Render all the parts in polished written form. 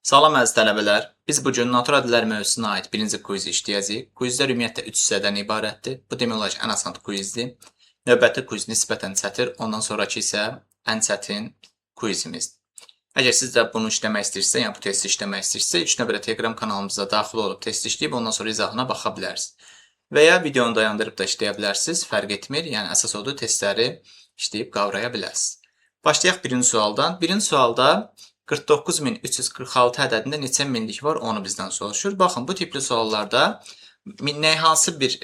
Salam əziz tələbələr. Biz bu gün natural ədədlər mövzusuna aid birinci quizi işləyəcəyik. Quizlər ümumiyyətlə 3 hissədən ibarətdir. Bu demək olar ki, ən asan quizdir. Növbəti quiz nisbətən çətin, ondan sonrakı isə ən çətin quizimizdir. Əgər siz də bunu işləmək istəyirsinizsə, yəni bu testi işləmək istəyirsinizsə, ilk növbədə Telegram kanalımıza daxil olub test işləyib ondan sonra izahına baxa bilərsiniz. Və ya videonu dayandırıb da işləyə bilərsiniz, fərq etmir. Yəni əsas odur testləri işləyib qavraya bilərsiniz. Başlayaq birinci sualdan. Birinci sualda 49.346 ədədində neçə minlik var, onu bizdən soruşur. Baxın, bu tipli suallarda nə hansı bir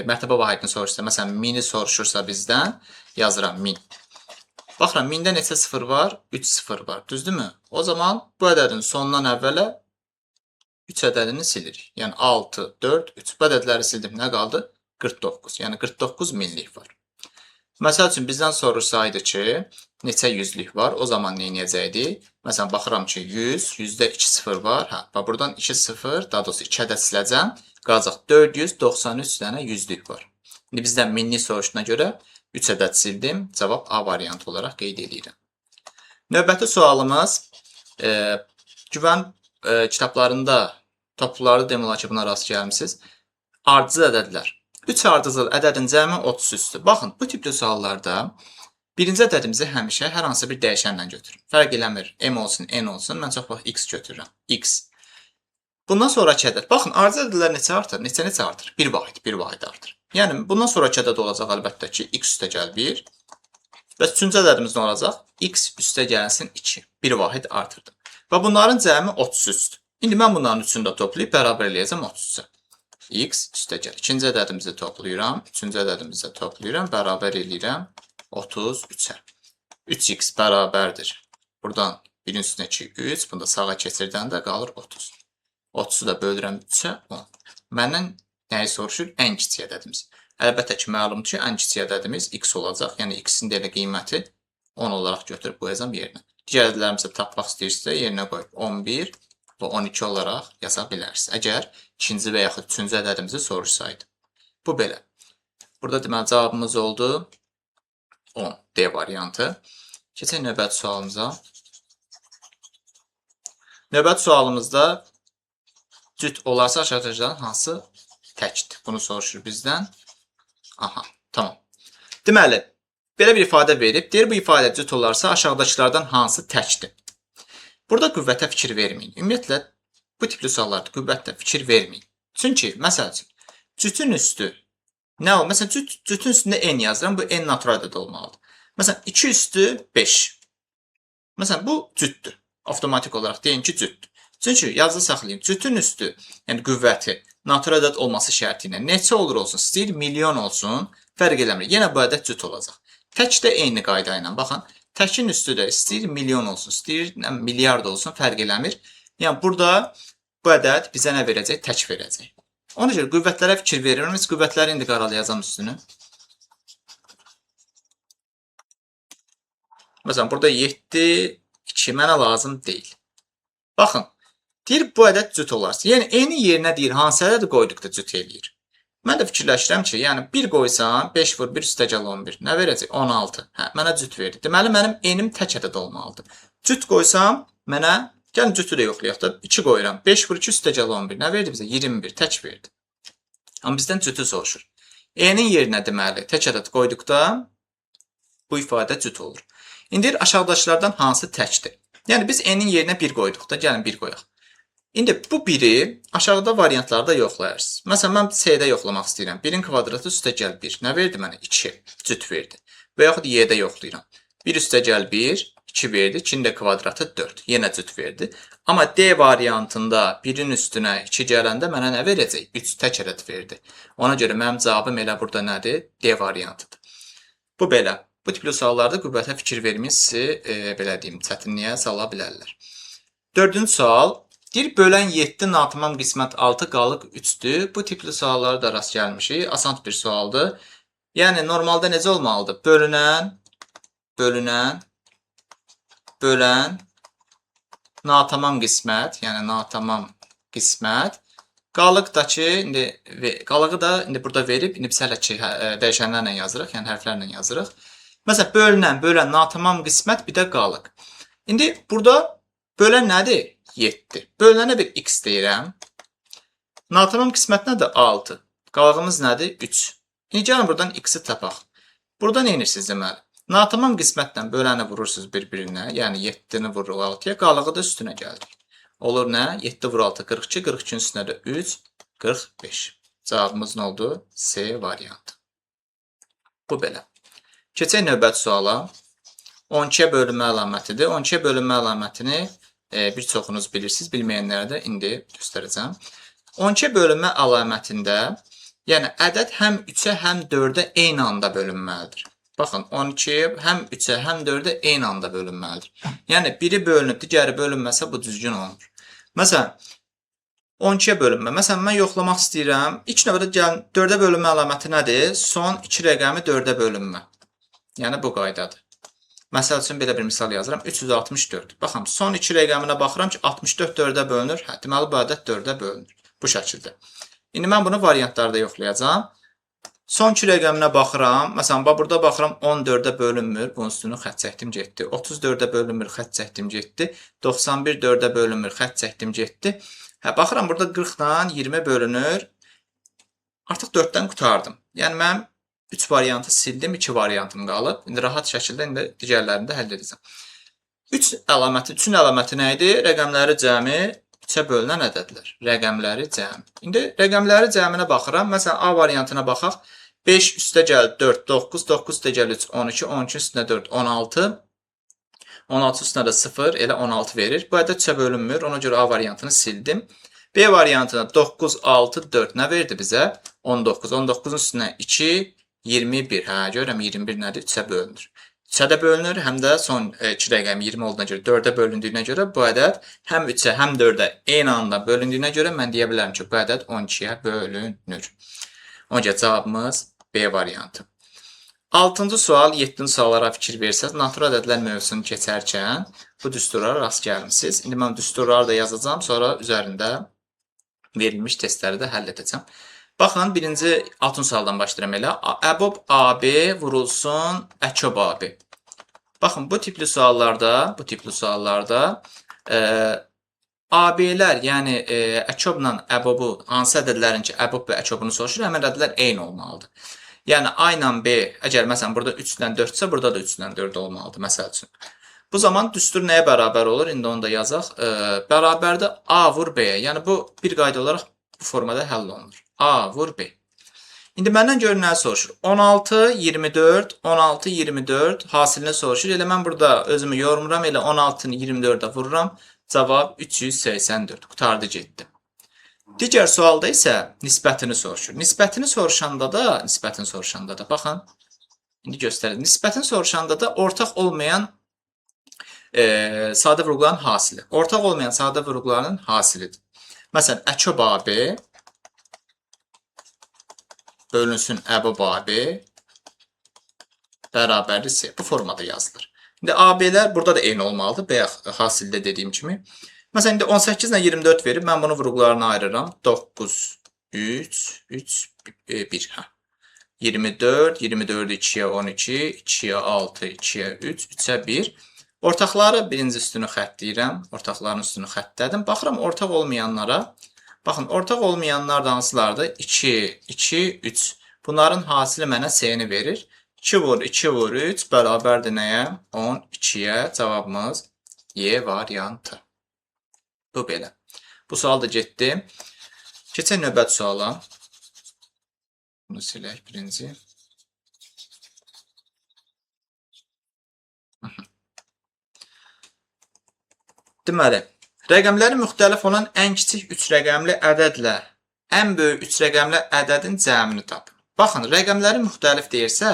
mərtəbə vahidini soruşsa, məsələn, mini soruşursa bizdən, yazıram min. Baxıram, mində neçə sıfır var? 3 sıfır var, düzdürmü? O zaman bu ədədin sonundan əvvələ 3 ədədini silirik. Yəni 6, 4, 3. Bu ədədləri sildim. Nə qaldı? 49. Yəni 49 minlik var. Məsəl üçün bizdən soruşsaydı ki, neçə yüzlük var, o zaman nə edəcəkdik? Məsələn, baxıram ki, 100, 100-də 2 sıfır var. Hə, bax buradan 2 sıfır, daha doğrusu 2 ədəd siləcəm. Qalacaq 493 dənə yüzlük var. İndi bizdən minlik soruşduğuna görə 3 ədəd sildim. Cavab A variantı olaraq qeyd edirəm. Növbəti sualımız güvən kitablarında, toplularda demək olar ki, buna rast gəlmisiniz. Ardıcıl ədədlər. 3 ardıcıl ədədin cəmi 33-dür. Baxın, bu tipli suallarda birinci ədədimizi həmişə hər hansı bir dəyişənlə götürün. Fərq eləmir, m olsun, n olsun. Mən çox vaxt x götürürəm. X. Bundan sonraki ədəd. Baxın, ardıcıl ədədlər neçə artır? Neçə artır? Bir vahid, bir vahid artır. Yəni, bundan sonraki ədəd olacaq əlbəttə ki, x üstə gəl 1. Və üçüncü ədədimiz nə olacaq? X üstə gəlsin 2. Bir vahid artırdım. Və bunların cəmi 33-dür. İndi mən bunların üçünü də toplayıb bərabər eləyəcəm 33-ə. X üstə gəl. İkinci ədədimizi toplayıram, üçüncü ədədimizi də toplayıram, bərabər eləyirəm 33-ə. 3x bərabərdir. Buradan birin üstünə 2, 3, bunu da sağa keçirdəndə qalır 30. 30-u da bölürəm 3-ə, 10. Məndən nəyi soruşur? Ən kiçik ədədimiz. Əlbəttə ki, məlumdur ki, ən kiçik ədədimiz x olacaq. Yəni x-in də elə qiyməti 10 olaraq götürüb qoyacam yerinə. Digər ədədlərimizi tapmaq istəyirsinizsə yerinə qoyub 11 və 12 olaraq yaza bilərsiniz. Əgər ikinci və yaxud üçüncü ədədimizi soruşsaydı. Bu belə. Burada deməli cavabımız oldu 10 D variantı. Keçək növbəti sualımıza. Növbəti sualımızda cüt olarsa aşağıdakılardan hansı təkdir? Bunu soruşur bizdən. Aha, tamam. Deməli, belə bir ifadə verib. Deyir, bu ifadə cüt olarsa aşağıdakılardan hansı təkdir? Burada qüvvətə fikir verməyin. Ümumiyyətlə, bu tipli suallarda qüvvətə fikir verməyin. Çünki, məsəl üçün, cütün üstü nə olur? Məsələn, cütün üstündə n yazıram. Bu n natural ədəd olmalıdır. Məsələn, 2 üstü 5. Məsələn, bu cütdür. Avtomatik olaraq deyin ki, cütdür. Çünki yazı saxlayayım. Cütün üstü, yəni qüvvəti natural ədəd olması şərti ilə neçə olur olsun, istəyir milyon olsun, fərq eləmir. Yenə bu ədəd cüt olacaq. Tək də eyni qayda ilə. Baxın, təkin üstü də istəyir milyon olsun, istəyir milyard olsun, fərq eləmir. Yəni burada bu ədəd bizə nə verəcək? Tək verəcək. Ona görə qüvvətlərə fikir verirəm. Heç qüvvətləri indi qaralayacağam üstünü. Məsələn, burada 7, 2 mənə lazım deyil. Baxın, deyir bu ədəd cüt olarsa. Yəni n-in yerinə deyir hansı ədədi qoyduqda cüt eləyir. Mən də fikirləşirəm ki, yəni 1 qoysam 5 vur 1 üstə gəl 11. Nə verəcək? 16. Hə, mənə cüt verdi. Deməli mənim n-im tək ədəd olmalıdır. Cüt qoysam mənə, gəlin cütü də yoxlayaq da, 2 qoyuram. 5 vur 2 üstə gəl 11. Nə verdi bizə? 21. Tək verdi. Amma bizdən cütü soruşur. N-in yerinə deməli tək ədəd qoyduqda bu ifadə cüt olur. İndi aşağıdakılardan hansı təkdir? Yəni biz n-in yerinə 1 qoyduqda, gəlin 1 qoyaq. İndi bu 1-i aşağıda variantlarda yoxlayarsınız. Məsələn, mən C-də yoxlamaq istəyirəm. 1-in kvadratı üstə gəl 1. Nə verdi mənə? 2. Cüt verdi. Və yaxud Y-də yoxlayıram. 1 üstə gəl 1, 2 verdi. 2-nin də kvadratı 4. Yenə cüt verdi. Amma D variantında 1-in üstünə 2 gələndə mənə nə verəcək? 3 tək ədəd verdi. Ona görə mənim cavabım elə burada nədir? D variantıdır. Bu belə. Bu tipli suallarda qüvvətə fikir verməyin, sizi belə deyim, çətinliyə sala bilərlər. Dördüncü sual. Deyir, bölən 7 natamam qismət 6 qalıq 3-dür. Bu tipli suallara da rast gəlmişik. Asan bir sualdır. Yəni, normalda necə olmalıdır? Bölünən, bölünən, bölən, natamam qismət, yəni natamam qismət. Qalıq da ki, indi, qalığı da indi burada verib, indi biz hələ ki dəyişənlərlə yazırıq, yəni hərflərlə yazırıq. Məsələn, bölünən, bölən, natamam qismət, bir də qalıq. İndi burada bölən nədir? 7. Bölünənə bir x deyirəm. Natamam qismət nədir? 6. Qalığımız nədir? 3. İndi gəlin buradan x-i tapaq. Burada nə edirsiniz deməli? Natamam qismətlə böləni vurursunuz bir-birinə. Yəni 7-ni vururuq 6-ya, qalığı da üstünə gəlirik. Olur nə? 7 vur 6, 42. 42-nin üstünə də 3, 45. Cavabımız nə oldu? C variantı. Bu belə. Keçək növbəti suala. 12-yə bölünmə əlamətidir. 12-yə bölünmə əlamətini bir çoxunuz bilirsiniz. Bilməyənlərə də indi göstərəcəm. 12-yə bölünmə əlamətində, yəni ədəd həm 3-ə, həm 4-ə eyni anda bölünməlidir. Baxın, 12 həm 3-ə, həm 4-ə eyni anda bölünməlidir. Yəni biri bölünüb, digəri bölünməsə bu düzgün olmur. Məsələn, 12-yə bölünmə. Məsələn, mən yoxlamaq istəyirəm. İlk növbədə gəlin 4-ə bölünmə əlaməti nədir? Son 2 rəqəmi 4-ə bölünmə. Yəni bu qaydadır. Məsəl üçün belə bir misal yazıram. 364. Baxın, son 2 rəqəminə baxıram ki, 64 4-ə bölünür. Hə, deməli bu ədəd 4-ə bölünür. Bu şəkildə. İndi mən bunu variantlarda yoxlayacağam. Son 2 rəqəminə baxıram. Məsələn, bax burada baxıram 14-ə bölünmür. Bunun üstünü xətt çəkdim, getdi. 34-ə bölünmür, xətt çəkdim, getdi. 91 4-ə bölünmür, xətt çəkdim, getdi. Hə, baxıram burada 40 ilə 20 bölünür. Artıq 4-dən qurtardım. Yəni mənim 3 variantı sildim, 2 variantım qalıb. İndi rahat şəkildə indi digərlərini də həll edəcəm. 3 əlaməti, 3-ün əlaməti nə idi? Rəqəmləri cəmi 3-ə bölünən ədədlər. Rəqəmləri cəmi. İndi rəqəmləri cəminə baxıram. Məsələn, A variantına baxaq. 5 üstə gəl 4, 9, 9 üstə gəl 3, 12, 12 üstünə 4, 16. 16 üstünə də 0, elə 16 verir. Bu ədəd 3-ə bölünmür. Ona görə A variantını sildim. B variantına 9, 6, 4 nə verdi bizə? 19. 19-un üstünə 2, 21. Hə, görürəm 21 nədir? 3-ə bölünür. 3-ə də bölünür, həm də son 2 rəqəm 20 olduğuna görə 4-ə bölündüyünə görə bu ədəd həm 3-ə, həm 4-ə eyni anda bölündüyünə görə mən deyə bilərəm ki, bu ədəd 12-yə bölünür. Ona görə cavabımız B variantı. 6-cı sual, 7-ci suallara fikir versəz, natural ədədlər mövzusunu keçərkən bu düsturlara rast gəlmisiniz. İndi mən düsturları da yazacağam, sonra üzərində verilmiş testləri də həll edəcəm. Baxın, birinci 6-cı sualdan başlayıram elə. Əbob AB vurulsun əkob AB. Baxın, bu tipli suallarda, AB-lər, yəni əkobla əbobu, hansı ədədlərin ki, əbob və əkobunu soruşur, həmin ədədlər eyni olmalıdır. Yəni A ilə B, əgər məsələn burada 3 ilə 4 isə, burada da 3 ilə 4 olmalıdır, məsəl üçün. Bu zaman düstur nəyə bərabər olur? İndi onu da yazaq. Bərabərdir A vur B-yə. Yəni bu bir qayda olaraq bu formada həll olunur. A vur B. İndi məndən görün nə soruşur? 16, 24, 16, 24 hasilini soruşur. Elə mən burada özümü yormuram. Elə 16-nı 24-ə vururam. Cavab 384. Qurtardı getdi. Digər sualda isə nisbətini soruşur. Nisbətini soruşanda da, baxın, indi göstərir. Nisbətini soruşanda da ortaq olmayan sadə vurğuların hasili. Ortaq olmayan sadə vurğuların hasilidir. Məsələn, əkob AB bölünsün əbob AB bərabərdir C. Bu formada yazılır. İndi AB-lər burada da eyni olmalıdır. Bayaq hasildə dediyim kimi. Məsələn, indi 18 ilə 24 verib. Mən bunu vurğularına ayırıram. 9, 3, 3, 1. Hə. 24, 24-ü 2-yə 12, 2-yə 6, 2-yə 3, 3-ə 1. Ortaqları birinci üstünü xəttləyirəm. Ortaqların üstünü xəttlədim. Baxıram ortaq olmayanlara. Baxın, ortaq olmayanlar da hansılardır? 2, 2, 3. Bunların hasili mənə C-ni verir. 2 vur, 2 vur, 3 bərabərdir nəyə? 12-yə. Cavabımız Y variantı. Bu belə. Bu sual da getdi. Keçək növbəti suala. Bunu silək birinci. Deməli, rəqəmləri müxtəlif olan ən kiçik 3 rəqəmli ədədlə ən böyük 3 rəqəmli ədədin cəmini tapın. Baxın, rəqəmləri müxtəlif deyirsə,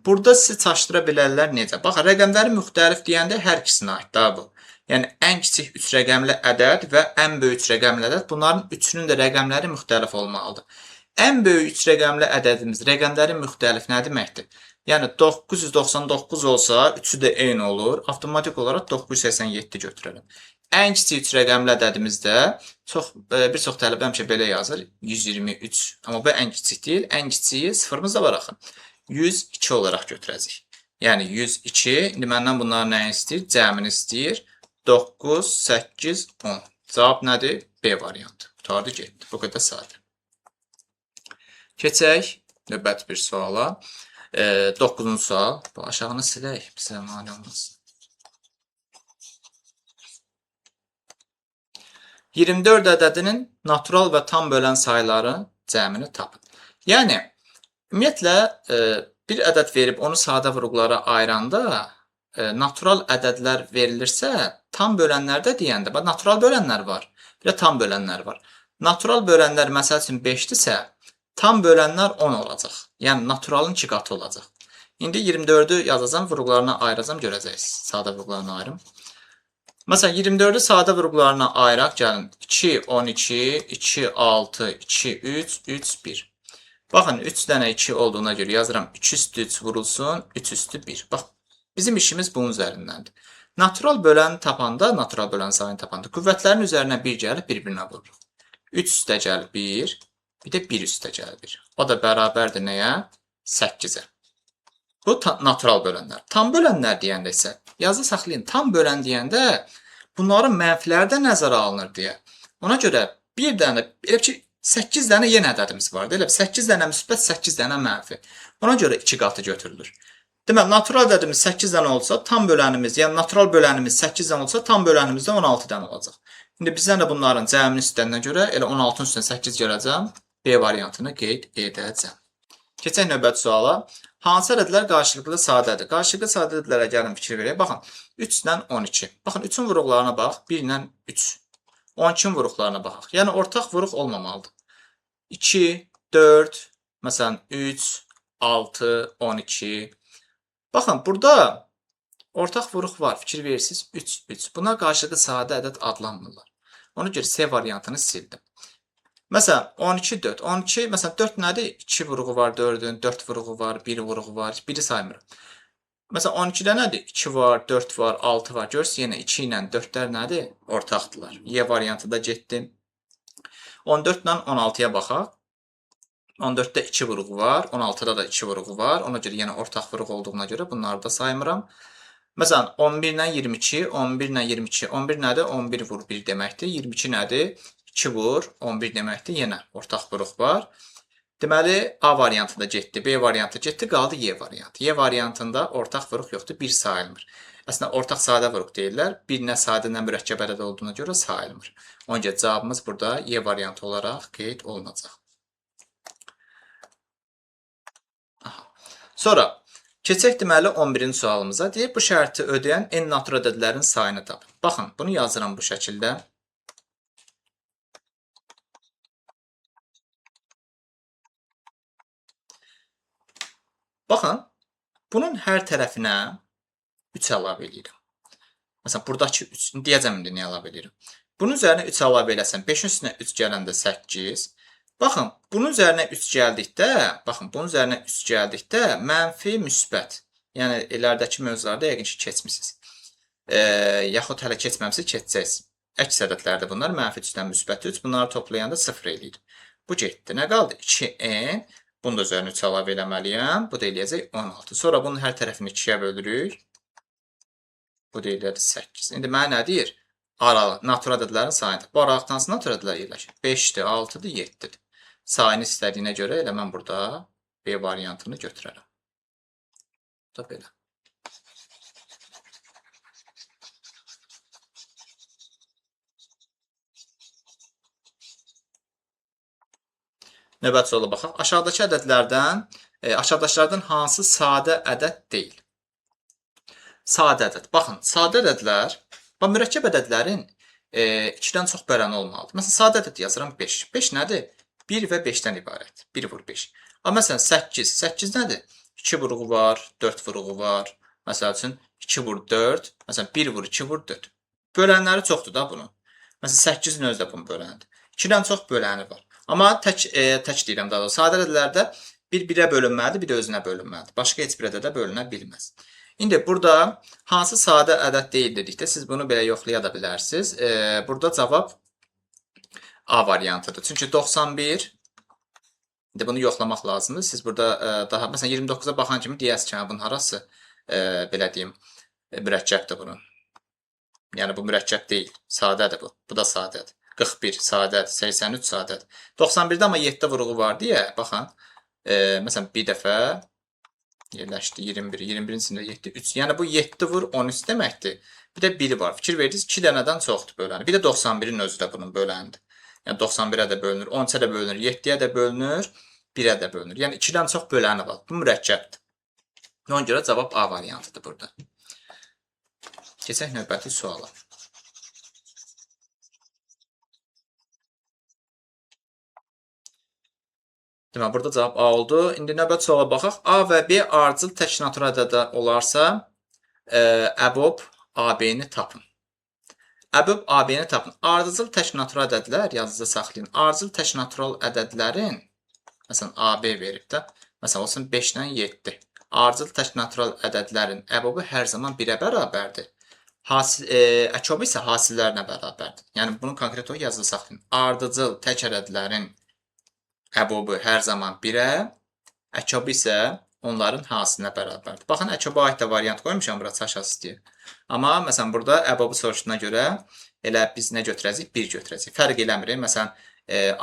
burada sizi çaşdıra bilərlər necə? Baxın, rəqəmləri müxtəlif deyəndə hər ikisinə aid daha bu. Yəni, ən kiçik 3 rəqəmli ədəd və ən böyük 3 rəqəmli ədəd, bunların üçünün də rəqəmləri müxtəlif olmalıdır. Ən böyük 3 rəqəmli ədədimiz rəqəmləri müxtəlif nə deməkdir? Yəni 999 olsa, üçü də eyni olur. Avtomatik olaraq 987 götürərəm. Ən kiçik 3 rəqəmli ədədimizdə bir çox tələbə həmişə belə yazır. 123. Amma bu ən kiçik deyil. Ən kiçiyi sıfırımız da var axı. 102 olaraq götürəcəyik. Yəni 102. İndi məndən bunların nəyini istəyir? Cəmini istəyir. 9, 8, 10. Cavab nədir? B variantı. Qurtardı, getdi. Bu qədər sadə. Keçək növbəti bir suala. 9-cu sual. Bu aşağını silək, bizə mane olmasın. 24 ədədinin natural və tam bölən sayların cəmini tapın. Yəni, ümumiyyətlə, bir ədəd verib onu sadə vuruqlara ayıranda natural ədədlər verilirsə, tam bölənlərdə deyəndə, bax, natural bölənlər var, bir də tam bölənlər var. Natural bölənlər məsəl üçün 5-dirsə, tam bölənlər 10 olacaq. Yəni, naturalın 2 qatı olacaq. İndi 24-ü yazacağam, vuruqlarına ayıracağam, görəcəksiniz. Sadə vuruqlarına ayırım. Məsələn, 24-ü sadə vuruqlarına ayıraq, gəlin. 2, 12, 2, 6, 2, 3, 3, 1. Baxın, 3 dənə 2 olduğuna görə yazıram. 3 üstü 3 vurulsun, 3 üstü 1. Bax, bizim işimiz bunun üzərindəndir. Natural bölən tapanda, natural bölən sayını tapanda qüvvətlərin üzərinə 1 gəlib bir-birinə vururuq. 3 üstə gəl 1, bir də 1 üstə gəl 1. O da bərabərdir nəyə? 8-ə. Bu natural bölənlər. Tam bölənlər deyəndə isə, yazı saxlayın, tam bölən deyəndə bunların mənfiləri də nəzərə alınır deyə. Ona görə bir dənə, elə ki, 8 dənə yenə ədədimiz vardı. Elə 8 dənə müsbət, 8 dənə mənfi. Ona görə 2 qatı götürülür. Deməli, natural ədədimiz 8 dənə olsa, tam bölənimiz, yəni natural bölənimiz 8 dənə olsa, tam bölənimiz də 16 dənə olacaq. İndi bizdən də bunların cəmini istəyənə görə elə 16-nın üstünə 8 gələcəm. B variantını qeyd edəcəm. Keçək növbəti suala. Hansı ədədlər qarşılıqlı sadədir? Qarşılıqlı sadə ədədlərə gəlin fikir verək. Baxın, 3 ilə 12. Baxın, 3-ün vuruqlarına bax. 1 ilə 3. 12-nin vuruqlarına baxaq. Yəni, ortaq vuruq olmamalıdır. 2, 4, məsələn, 3, 6, 12. Baxın, burada ortaq vuruq var. Fikir verirsiniz. 3, 3. Buna qarşılıqlı sadə ədəd adlanmırlar. Ona görə C variantını sildim. Məsələn, 12, 4. 12, məsələn, 4 nədir? 2 vuruğu var 4-ün, 4 vuruğu var, 1 vuruğu var. 1-i saymıram. Məsələn, 12-də nədir? 2 var, 4 var, 6 var. Görürsünüz, yenə 2 ilə 4-lər nədir? Ortaqdırlar. Y variantı da getdi. 14 ilə 16-ya baxaq. 14-də 2 vuruğu var, 16-da da 2 vuruğu var. Ona görə yenə ortaq vuruq olduğuna görə bunları da saymıram. Məsələn, 11 ilə 22, 11 ilə 22. 11 nədir? 11 vur 1 deməkdir. 22 nədir? 2 vur 11 deməkdir. Yenə ortaq vuruq var. Deməli, A variantı da getdi, B variantı getdi, qaldı Y variantı. Y variantında ortaq vuruq yoxdur, 1 sayılmır. Əslində, ortaq sadə vuruq deyirlər. Bir nə sadə, nə mürəkkəb ədəd olduğuna görə sayılmır. Ona görə cavabımız burada Y variantı olaraq qeyd olunacaq. Aha. Sonra, keçək deməli 11-ci sualımıza. Deyir, bu şərti ödəyən n natural ədədlərin sayını tapın. Baxın, bunu yazıram bu şəkildə. Baxın, bunun hər tərəfinə 3 əlavə eləyirəm. Məsələn, buradakı 3, deyəcəm indi niyə əlavə eləyirəm. Bunun üzərinə 3 əlavə eləsəm, 5-in üstünə 3 gələndə 8. Baxın, bunun üzərinə 3 gəldikdə, baxın, bunun üzərinə 3 gəldikdə mənfi, müsbət. Yəni, iləridəki mövzularda yəqin ki, keçmisiniz. Yaxud hələ keçməmişsiniz, keçəcəksiniz. Əks ədədlərdir bunlar. Mənfi 3-dən müsbət 3. Bunları toplayanda 0 eləyir. Bu getdi. Nə qaldı? 2n. Bunu da üzərinə 3 əlavə eləməliyəm. Bu da eləyəcək 16. Sonra bunun hər tərəfini 2-yə bölürük. Bu da eləyəcək 8. İndi mənə nə deyir? Aralıq, natural ədədlərin sayıdır. Bu aralıqdan hansı natural ədədlər yerləşir? 5-dir, 6-dır, 7-dir. Sayını istədiyinə görə elə mən burada B variantını götürərəm. Bu da belə. Növbəti suala baxaq. Aşağıdakı ədədlərdən, aşağıdakılardan hansı sadə ədəd deyil? Sadə ədəd. Baxın, sadə ədədlər, bax, mürəkkəb ədədlərin 2-dən çox böləni olmalıdır. Məsələn, sadə ədəd yazıram 5. 5 nədir? 1 və 5-dən ibarət. 1 vur 5. Amma məsələn, 8. 8 nədir? 2 vuruğu var, 4 vuruğu var. Məsəl üçün, 2 vur 4. Məsələn, 1 vur 2 vur 4. Bölənləri çoxdur da bunun. Məsələn, 8-in özü də bunun bölənidir. 2-dən çox böləni var. Amma tək deyirəm daha doğrusu. Sadə ədədlərdə bir birə bölünməlidir, bir də özünə bölünməlidir. Başqa heç bir ədədə bölünə bilməz. İndi burada hansı sadə ədəd deyil dedikdə siz bunu belə yoxlaya da bilərsiniz. Burada cavab A variantıdır. Çünki 91, indi bunu yoxlamaq lazımdır. Siz burada daha məsələn 29-a baxan kimi deyəsiniz ki, bunun harası belə deyim, mürəkkəbdir bunun. Yəni bu mürəkkəb deyil. Sadədir bu. Bu da sadədir. 41 sadədir, 83 sadədir. 91-də amma 7 vuruğu var deyə, baxın. Məsələn, bir dəfə yerləşdi 21, 21-in içində 7, 3. Yəni bu 7 vur 13 deməkdir. Bir də 1 var. Fikir verdiniz, 2 dənədən çoxdur böləni. Bir də 91-in özü də bunun bölənidir. Yəni 91-ə də bölünür, 13-ə də bölünür, 7-yə də bölünür, 1-ə də bölünür. Yəni 2-dən çox böləni var. Bu mürəkkəbdir. Ona görə cavab A variantıdır burada. Keçək növbəti suala. Deməli, burada cavab A oldu. İndi növbəti suala baxaq. A və B ardıcıl tək natural ədədlər olarsa, əbob AB-ni tapın. Əbob AB-ni tapın. Ardıcıl tək natural ədədlər, yazıda saxlayın. Ardıcıl tək natural ədədlərin, məsələn, AB verib də, məsələn, olsun 5 ilə 7. Ardıcıl tək natural ədədlərin əbobu hər zaman 1-ə bərabərdir. Əkobu isə hasillərinə bərabərdir. Yəni, bunu konkret olaraq yazıda saxlayın. Ardıcıl tək ədədlərin əbobu hər zaman 1-ə, əkobu isə onların hasilinə bərabərdir. Baxın, əkoba aid də variant qoymuşam bura çaşasız deyə. Amma məsələn, burada əbobu soruşduğuna görə elə biz nə götürəcəyik? 1 götürəcəyik. Fərq eləmir. Məsələn,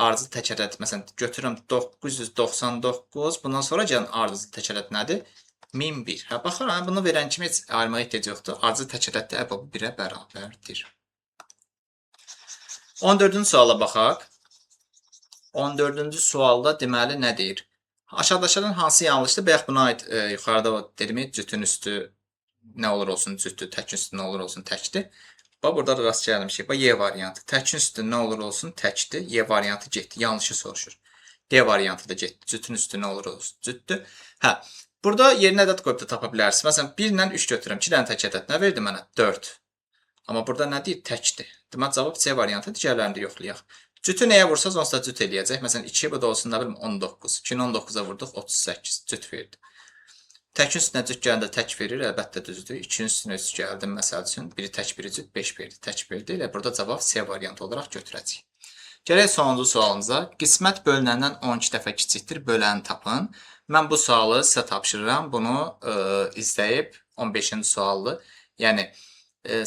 ardıcıl tək ədəd, məsələn, götürürəm 999, bundan sonra gələn ardıcıl tək ədəd nədir? 1001. Hə, baxıram, bunu verən kimi heç ayırmağa ehtiyac yoxdur. Ardıcıl tək ədəddə əbobu 1-ə bərabərdir. 14-cü suala baxaq. 14-cü sualda deməli nə deyir? Aşağıdakılardan hansı yanlışdır? Bayaq buna aid yuxarıda o dedim, cütün üstü nə olur olsun cütdür, təkin üstü nə olur olsun təkdir. Bax, burada da rast gəlmişik. Bax, Y variantı. Təkin üstü nə olur olsun təkdir. Y variantı getdi. Yanlışı soruşur. D variantı da getdi. Cütün üstü nə olur olsun cütdür. Hə, burada yerinə ədəd qoyub da tapa bilərsiniz. Məsələn, 1 ilə 3 götürürəm. 2 dənə tək ədəd nə verdi mənə? 4. Amma burada nə deyir? Təkdir. Deməli, cavab C variantı. Digərlərini də yoxlayaq. Cütü nəyə vursaz, onsuz da cüt eləyəcək. Məsələn, 2, bu da olsun, nə bilim, 19. 2-ni 19-a vurduq, 38. Cüt verdi. Təkin üstünə cüt gələndə tək verir, əlbəttə düzdür. 2-nin üstünə 3 gəldi, məsəl üçün. Biri tək, biri cüt, 5 verdi. Tək verdi. Elə burada cavab C variantı olaraq götürəcəyik. Gələk sonuncu sualımıza. Qismət bölünəndən 12 dəfə kiçikdir, böləni tapın. Mən bu sualı sizə tapşırıram. Bunu izləyib 15-ci suallı. Yəni,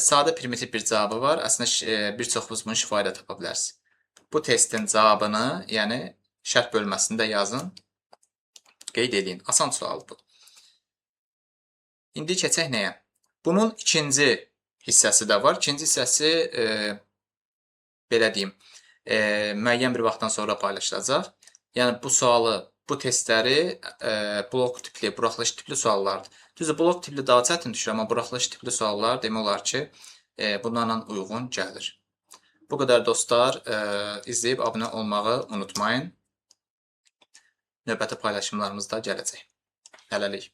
sadə primitiv bir cavabı var. Əslində, bir çoxunuz bunu şifahi də tapa bilərsiniz. Bu testin cavabını, yəni şərh bölməsində yazın, qeyd edin. Asan sualdır bu. İndi keçək nəyə? Bunun ikinci hissəsi də var. İkinci hissəsi, belə deyim, müəyyən bir vaxtdan sonra paylaşılacaq. Yəni, bu sualı, bu testləri blok tipli, buraxılış tipli suallardır. Düzdür, blok tipli daha çətin düşür, amma buraxılış tipli suallar demək olar ki, bunlarla uyğun gəlir. Bu qədər dostlar, izləyib abunə olmağı unutmayın. Növbəti paylaşımlarımız da gələcək. Hələlik.